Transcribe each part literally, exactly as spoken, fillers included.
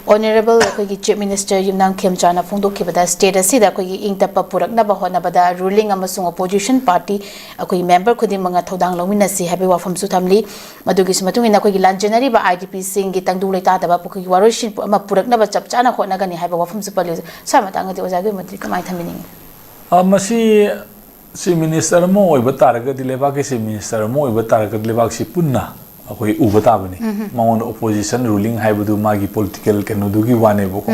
Honourable ꯑꯩꯈꯣꯏꯒꯤ Chief Minister ꯌꯨꯝꯅꯥꯝ ꯈꯦꯝꯆꯥꯅ ꯐꯣꯡꯗꯣꯛꯈꯤꯕꯗ state ꯑꯁꯤꯗ ꯑꯩꯈꯣꯏꯒꯤ ꯏꯪ ꯇꯞꯄ ꯄꯨꯔꯛꯅꯕ ꯍꯣꯠꯅꯕꯗ ruling ꯑꯃꯁꯨꯡ opposition party ꯑꯩꯈꯣꯏꯒꯤ member ꯈꯨꯗꯤꯡꯃꯛꯅ ꯊꯧꯗꯥꯡ ꯂꯧꯃꯤꯟꯅꯁꯤ ꯍꯥꯏꯕꯒꯤ ꯋꯥꯐꯝꯁꯨ ꯊꯝꯂꯤ꯫ ꯃꯗꯨꯒꯤꯁꯨ ꯃꯇꯨꯡ ꯏꯟꯅ ꯑꯩꯈꯣꯏꯒꯤ ꯂꯥꯟꯖꯦꯟꯅꯔꯤꯕ IDPꯁꯤꯡꯒꯤ ꯇꯪꯗꯨ ꯂꯩꯇꯥꯗꯕ ꯑꯩꯈꯣꯏꯒꯤ ꯋꯥꯔꯣꯏꯁꯤꯟ ꯑꯃ ꯄꯨꯔꯛꯅꯕ ꯆꯞ ꯆꯥꯅ ꯍꯣꯠꯅꯒꯅꯤ ꯍꯥꯏꯕ ꯋꯥꯐꯝꯁꯨ ꯄꯜꯂꯤ꯫ ꯁ꯭ꯋꯥꯏ ꯃꯇꯥꯡꯗꯗꯤ ꯑꯣꯖꯥꯒꯤ ꯑꯣꯏꯅꯗꯤ ꯀꯃꯥꯏꯅ ꯊꯝꯕꯤꯅꯤꯡꯉꯤ? ꯑ, ꯃꯁꯤ Chief Minister ꯑꯃ ꯑꯣꯏꯕ ꯇꯥꯔꯒꯗꯤ, ꯂꯩꯕꯥꯛꯀꯤ Chief Minister ꯑꯃ ꯑꯣꯏꯕ ꯇꯥꯔꯒꯗꯤ, ꯂꯩꯕꯥꯛꯁꯤ ꯄꯨꯟꯅ ꯑꯩꯈꯣꯏ ꯎꯕ ꯇꯥꯕꯅꯤ꯫ ꯃꯉꯣꯟꯗ opposition ruling ꯍꯥꯏꯕꯗꯨ ꯃꯥꯒꯤ political ꯀꯩꯅꯣꯗꯨꯒꯤ ꯋꯥꯅꯦꯕꯀꯣ꯫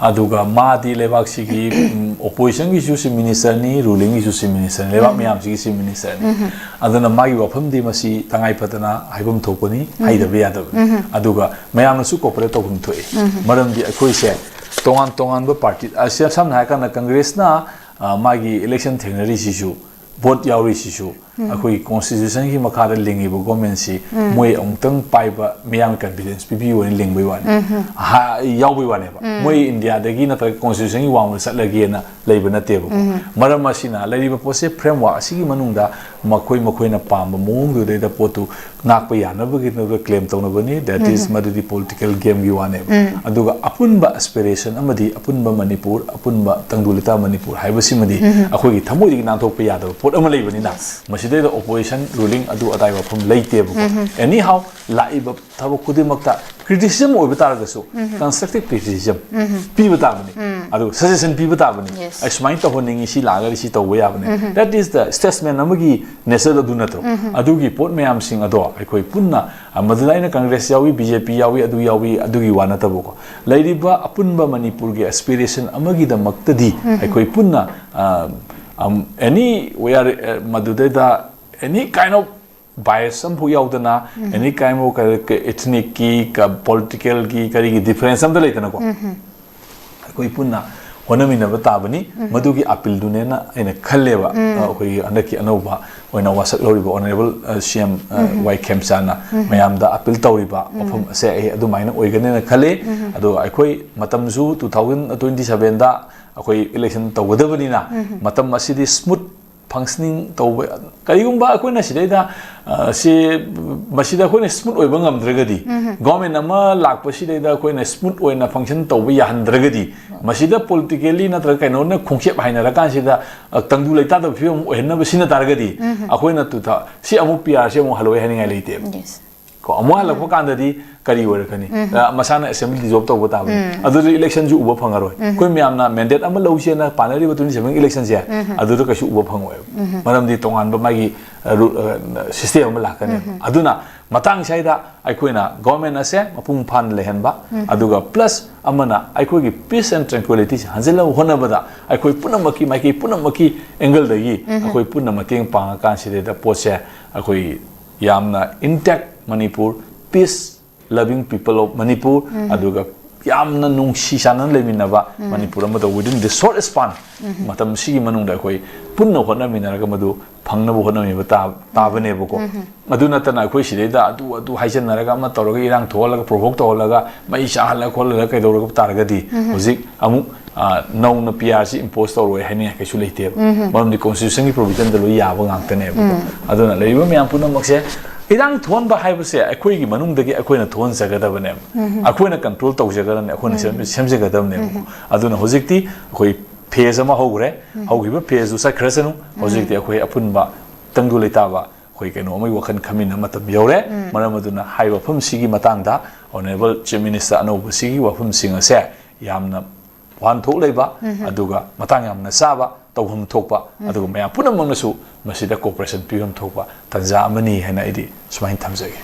ꯑꯗꯨꯒ ꯃꯥꯗꯤ ꯂꯩꯕꯥꯛꯁꯤꯒꯤ, ꯎꯝ, oppositionꯒꯤꯁꯨ Chief Ministerꯅꯤ, rulingꯒꯤꯁꯨ Chief Ministerꯅꯤ, ꯂꯩꯕꯥꯛ ꯃꯌꯥꯝꯁꯤꯒꯤ Chief Ministerꯅꯤ꯫ ꯑꯗꯨꯅ ꯃꯥꯒꯤ ꯋꯥꯐꯝꯗꯤ ꯃꯁꯤ ꯇꯉꯥꯏ ꯐꯗꯅ ꯍꯥꯏꯐꯝ ꯊꯣꯛꯄꯅꯤ, ꯍꯩꯗꯕ ꯌꯥꯗꯕꯅꯤ꯫ ꯑꯗꯨꯒ ꯃꯌꯥꯝꯅꯁꯨ cooperate ꯇꯧꯐꯝ ꯊꯣꯛꯏ꯫ ꯃꯔꯝꯗꯤ ꯑꯩꯈꯣꯏꯁꯦ ꯇꯣꯉꯥꯟ ꯇꯣꯉꯥꯟꯕ party, ꯑꯁꯤ ꯁꯝꯅ ꯍꯥꯏꯔꯀꯥꯟꯗ Congressꯅ, ꯑ, ꯃꯥꯒꯤ election ꯊꯦꯡꯅꯔꯤꯁꯤꯁꯨ, vote ꯌꯥꯎꯔꯤꯁꯤꯁꯨ, ꯑꯩꯈꯣꯏꯒꯤ constitutionꯒꯤ ꯃꯈꯥꯗ ꯂꯤꯡꯉꯤꯕ governmentꯁꯤ ꯃꯣꯏ ꯑꯃꯨꯛꯇꯪ ꯄꯥꯏꯕ ꯃꯤꯌꯥꯝꯅ confidence ꯄꯤꯕꯤꯌꯨ ꯍꯥꯏꯅ ꯂꯤꯡꯕꯩ ꯋꯥꯅꯤ꯫ ꯍꯥ-, ꯌꯥꯎꯕꯩ ꯋꯥꯅꯦꯕ꯫ ꯃꯣꯏ Indiaꯗꯒꯤ ꯅꯠꯇ꯭ꯔꯒ constitutionꯒꯤ ꯋꯥꯡꯃꯗ ꯆꯠꯂꯒꯦꯅ ꯂꯩꯕ ꯅꯠꯇꯦꯕꯀꯣ꯫ ꯃꯔꯝ ꯑꯁꯤꯅ ꯂꯩꯔꯤꯕ ꯄꯣꯠꯁꯦ framework ꯑꯁꯤꯒꯤ ꯃꯅꯨꯡꯗ ꯃꯈꯣꯏ ꯃꯈꯣꯏꯅ ꯄꯥꯝꯕ ꯃꯑꯣꯡꯗꯨꯗꯩꯗ ꯄꯣꯠꯇꯨ ꯉꯥꯛꯄ ꯌꯥꯅꯕꯒꯤꯗꯃꯛꯇ claim ꯇꯧꯅꯕꯅꯤ꯫ That is, ꯃꯗꯨꯗꯤ political gameꯒꯤ ꯋꯥꯅꯦꯕ꯫ ꯑꯗꯨꯒ ꯑꯄꯨꯟꯕ aspiration ꯑꯃꯗꯤ ꯑꯄꯨꯟꯕ ꯃꯅꯤꯄꯨꯔ, ꯑꯄꯨꯟꯕ ꯇꯪꯗꯨ ꯂꯩꯇꯥ ꯃꯅꯤꯄꯨꯔ ꯍꯥꯏꯕꯁꯤꯃꯗꯤ ꯑꯩꯈꯣꯏꯒꯤ ꯊꯃꯣꯏꯗꯒꯤ ꯅꯥꯟꯊꯣꯛꯄ ꯌꯥꯗꯕ ꯄꯣꯠ ꯑꯃ ꯂꯩꯕꯅꯤꯅ, ꯃꯁꯤꯗꯩꯗ opposition, ruling ꯑꯗꯨ ꯑꯗꯥꯏ ꯋꯥꯐꯝ ꯂꯩꯇꯦꯕꯀꯣ꯫ Anyhow, ꯂꯥꯛꯏꯕ ꯊꯕꯛ ꯈꯨꯗꯤꯡꯃꯛꯇ criticism ꯑꯣꯏꯕ ꯇꯥꯔꯒꯁꯨ, constructive criticism ꯄꯤꯕ ꯇꯥꯕꯅꯤ꯫ ꯑꯗꯨ suggestion ꯄꯤꯕ ꯇꯥꯕꯅꯤ꯫ Yes. "ꯑꯩ ꯁꯨꯃꯥꯏꯅ ꯇꯧꯍꯟꯅꯤꯡꯉꯤ, ꯁꯤ ꯂꯥꯛꯑꯒꯗꯤ ꯁꯤ ꯇꯧꯕ ꯌꯥꯕꯅꯤ"꯫ That is the statesman ꯑꯃꯒꯤ nature ꯑꯗꯨ ꯅꯠꯇ꯭ꯔꯣ? ꯑꯗꯨꯒꯤ ꯄꯣꯠ ꯃꯌꯥꯝꯁꯤꯡ ꯑꯗꯣ ꯑꯩꯈꯣꯏ ꯄꯨꯟꯅ, ꯑ, ꯃꯗꯨꯗ ꯑꯩꯅ Congress ꯌꯥꯎꯏ, BJP ꯌꯥꯎꯏ, ꯑꯗꯨ ꯌꯥꯎꯏ, ꯑꯗꯨꯒꯤ ꯋꯥ ꯅꯠꯇꯕꯀꯣ꯫ ꯂꯩꯔꯤꯕ ꯑꯄꯨꯟꯕ ꯃꯅꯤꯄꯨꯔꯒꯤ aspiration ꯑꯃꯒꯤꯗꯃꯛꯇꯗꯤ ꯑꯩꯈꯣꯏ ꯄꯨꯟꯅ, ꯑ, um, any, we are, ꯑ, ꯃꯗꯨꯗꯩꯗ any kind of bias ꯑꯃꯐꯥꯎ ꯌꯥꯎꯗꯅ, any kind of ꯀ-, ꯀ-, ethnicꯀꯤ, ꯀ-, politicalꯒꯤ, ꯀꯔꯤꯒꯤ difference ꯑꯝꯇ ꯂꯩꯇꯅꯀꯣ꯫ ꯑꯩꯈꯣꯏ ꯄꯨꯟꯅ ꯍꯣꯠꯅꯃꯤꯟꯅꯕ ꯇꯥꯕꯅꯤ꯫ ꯃꯗꯨꯒꯤ appealꯗꯨꯅꯦꯅ ꯑꯩꯅ ꯈꯜꯂꯦꯕ꯫ ꯑ, ꯑꯩꯈꯣꯏꯒꯤ ꯍꯟꯗꯛꯀꯤ ꯑꯅꯧꯕ ꯑꯣꯏꯅ ꯋꯥꯁꯛ ꯂꯧꯔꯤꯕ Honourable, ꯑ, CM, ꯑ, ꯋꯥꯏ ꯈꯦꯝꯆꯥꯅ ꯃꯌꯥꯝꯗ appeal ꯇꯧꯔꯤꯕ ꯋꯥꯐꯝ ꯑꯁꯦ ꯑꯩ ꯑꯗꯨꯃꯥꯏꯅ ꯑꯣꯏꯒꯅꯦꯅ ꯈꯜꯂꯤ꯫ ꯑꯗꯣ ꯑꯩꯈꯣꯏ ꯃꯇꯝꯁꯨ two thousand twenty sevenꯗ ꯑꯩꯈꯣꯏ election ꯇꯧꯒꯗꯕꯅꯤꯅ, ꯃꯇꯝ ꯑꯁꯤꯗꯤ smooth Functioning ꯇꯧꯕ, ꯀꯔꯤꯒꯨꯝꯕ ꯑꯩꯈꯣꯏꯅ ꯁꯤꯗꯩꯗ, ꯑ, ꯁꯤ, ꯃꯁꯤꯗ ꯑꯩꯈꯣꯏꯅ smooth ꯑꯣꯏꯕ ꯉꯝꯗ꯭ꯔꯒꯗꯤ, government ꯑꯃ ꯂꯥꯛꯄꯁꯤꯗꯩꯗ ꯑꯩꯈꯣꯏꯅ smooth ꯑꯣꯏꯅ function ꯇꯧꯕ ꯌꯥꯍꯟꯗ꯭ꯔꯒꯗꯤ, ꯃꯁꯤꯗ politically ꯅꯠꯇ꯭ꯔꯒ ꯀꯩꯅꯣꯅ ꯈꯣꯡꯆꯦꯞ ꯍꯥꯏꯅꯔꯀꯥꯟꯁꯤꯗ, ꯑ, ꯇꯪꯗꯨ ꯂꯩꯇꯥꯗꯕ ꯐꯤꯕꯝ ꯑꯃ ꯑꯣꯏꯍꯟꯅꯕ ꯁꯤꯟꯅ ꯇꯥꯔꯒꯗꯤ, ꯑꯩꯈꯣꯏꯅ ꯇꯨ ꯊꯥ-, ꯁꯤ ꯑꯃꯨꯛ P R ꯁꯤ ꯑꯃꯨꯛ ꯍꯜꯂꯣꯏ ꯍꯥꯏꯅꯤꯡꯉꯥꯏ ꯂꯩꯇꯦꯕ꯫ ꯀꯣ, ꯑꯃꯨꯛ ꯍꯜꯂꯛꯄ ꯀꯥꯟꯗꯗꯤ ꯀꯔꯤ ꯑꯣꯏꯔꯛꯀꯅꯤ? ꯑ, ꯃꯁꯥꯅ assembly dissolve ꯇꯧꯕ ꯇꯥꯕꯅꯤ꯫ ꯑꯗꯨꯗꯤ election ꯁꯨ ꯎꯕ ꯐꯪꯉꯔꯣꯏ꯫ ꯑꯩꯈꯣꯏ ꯃꯌꯥꯝꯅ mandate ꯑꯃ ꯂꯧꯁꯦꯅ ꯄꯥꯅꯔꯤꯕ twenty seven election ꯁꯦ, ꯑꯗꯨꯗ ꯀꯩꯁꯨ ꯎꯕ ꯐꯪꯉꯣꯏꯕ꯫ ꯃꯔꯝꯗꯤ ꯇꯣꯉꯥꯟꯕ ꯃꯥꯒꯤ, ꯑ, ꯔꯨ-, ꯑ, system ꯑꯃ ꯂꯥꯛꯀꯅꯦꯕ꯫ ꯑꯗꯨꯅ ꯃꯇꯥꯡ ꯁ꯭ꯋꯥꯏꯗ ꯑꯩꯈꯣꯏꯅ government ꯑꯁꯦ ꯃꯄꯨꯡ ꯐꯥꯅ ꯂꯩꯍꯟꯕ, ꯑꯗꯨꯒ plus ꯑꯃꯅ ꯑꯩꯈꯣꯏꯒꯤ peace and tranquility ꯁꯦ ꯍꯟꯖꯤꯜꯅꯕ ꯍꯣꯠꯅꯕꯗ ꯑꯩꯈꯣꯏ ꯄꯨꯝꯅꯃꯛꯀꯤ, ꯃꯥꯏꯀꯩ ꯄꯨꯝꯅꯃꯛꯀꯤ angle ꯗꯒꯤ ꯑꯩꯈꯣꯏ ꯄꯨꯟꯅ ꯃꯇꯦꯡ ꯄꯥꯡꯉꯀꯥꯟꯁꯤꯗꯩꯗ ꯄꯣꯠꯁꯦ ꯑꯩꯈꯣꯏ ꯌꯥꯝꯅ intact Manipur, peace loving people of Manipur, ꯑꯗꯨꯒ ꯌꯥꯝꯅ ꯅꯨꯡꯁꯤ ꯆꯥꯟꯅꯅ ꯂꯩꯃꯤꯟꯅꯕ ꯃꯅꯤꯄꯨꯔ ꯑꯃꯗ within the short span, ꯃꯇꯝꯁꯤꯒꯤ ꯃꯅꯨꯡꯗ ꯑꯩꯈꯣꯏ ꯄꯨꯟꯅ ꯍꯣꯠꯅꯃꯤꯟꯅꯔꯒ ꯃꯗꯨ ꯐꯪꯅꯕ ꯍꯣꯠꯅꯃꯤꯕ ꯇꯥ-, ꯇꯥꯕꯅꯦꯕꯀꯣ꯫ ꯑꯗꯨ ꯅꯠꯇꯅ ꯑꯩꯈꯣꯏ ꯁꯤꯗꯩꯗ ꯑꯗꯨ, ꯑꯗꯨ ꯍꯥꯏꯖꯟꯅꯔꯒ, ꯑꯃ ꯇꯧꯔꯒ, ꯏꯔꯥꯡ ꯊꯣꯛꯍꯜꯂꯒ, provoke ꯇꯧꯍꯜꯂꯒ, ꯃꯩ ꯆꯥꯍꯜꯂꯒ ꯈꯣꯠꯍꯜꯂꯒ ꯀꯩꯗꯧꯔꯒ ꯇꯥꯔꯒꯗꯤ ꯍꯧꯖꯤꯛ ꯑꯃꯨꯛ, ꯑ, ꯅꯧꯅ P R ꯁꯤ impose ꯇꯧꯔꯣꯏ ꯍꯥꯏꯅꯤꯡꯉꯥꯏ ꯀꯩꯁꯨ ꯂꯩꯇꯦꯕ꯫ ꯃꯔꯝꯗꯤ constitution ꯒꯤ provision ꯗ ꯂꯣꯏ ꯌꯥꯕ ꯉꯥꯛꯇꯅꯦꯕꯀꯣ꯫ ꯑꯗꯨꯅ ꯂꯩꯔꯤꯕ ꯃꯌꯥꯝ ꯄꯨꯝꯅꯃꯛꯁꯦ, ꯏꯔꯥꯡ ꯊꯣꯛꯍꯟꯕ ꯍꯥꯏꯕꯁꯦ ꯑꯩꯈꯣꯏꯒꯤ ꯃꯅꯨꯡꯗꯒꯤ ꯑꯩꯈꯣꯏꯅ ꯊꯣꯛꯍꯟꯖꯒꯗꯕꯅꯦꯕ꯫ ꯑꯩꯈꯣꯏꯅ control ꯇꯧꯖꯒꯗꯕꯅꯦ, ꯑꯩꯈꯣꯏꯅ ꯁꯦꯝ-, ꯁꯦꯝꯖꯒꯗꯕꯅꯦꯕꯀꯣ꯫ ꯑꯗꯨꯅ ꯍꯧꯖꯤꯛꯇꯤ ꯑꯩꯈꯣꯏ phase ꯑꯃ ꯍꯧꯈ꯭ꯔꯦ꯫ ꯍꯧꯈꯤꯕ phase ꯇꯨ ꯆꯠꯈ꯭ꯔꯁꯅꯨ꯫ ꯍꯧꯖꯤꯛꯇꯤ ꯑꯩꯈꯣꯏ ꯑꯄꯨꯟꯕ ꯇꯪꯗꯨ ꯂꯩꯇꯥꯕ ꯑꯩꯈꯣꯏ ꯀꯩꯅꯣ ꯑꯃꯒꯤ ꯋꯥꯈꯜ ꯈꯟꯃꯤꯟꯅꯕ ꯃꯇꯝ ꯌꯧꯔꯦ꯫ ꯃꯔꯝ ꯑꯗꯨꯅ ꯍꯥꯏꯔꯤꯕ ꯋꯥꯐꯝꯁꯤꯒꯤ ꯃꯇꯥꯡꯗ Honourable Chief Minister ꯑꯅꯧꯕꯁꯤꯒꯤ ꯋꯥꯐꯝꯁꯤꯡ ꯑꯁꯦ ꯌꯥꯝꯅ ꯋꯥꯍꯟꯊꯣꯛ ꯂꯩꯕ, ꯑꯗꯨꯒ ꯃꯇꯥꯡ ꯌꯥꯝꯅ ꯆꯥꯕ, ꯇꯧꯐꯝ ꯊꯣꯛꯄ, ꯑꯗꯨꯒ ꯃꯌꯥꯝ ꯄꯨꯝꯅꯃꯛꯅꯁꯨ ꯃꯁꯤꯗ cooperation ꯄꯤꯐꯝ ꯊꯣꯛꯄ ꯇꯥꯟꯖꯥ ꯑꯃꯅꯤ ꯍꯥꯏꯅ ꯑꯩꯗꯤ ꯁꯨꯃꯥꯏꯅ ꯊꯝꯖꯒꯦ꯫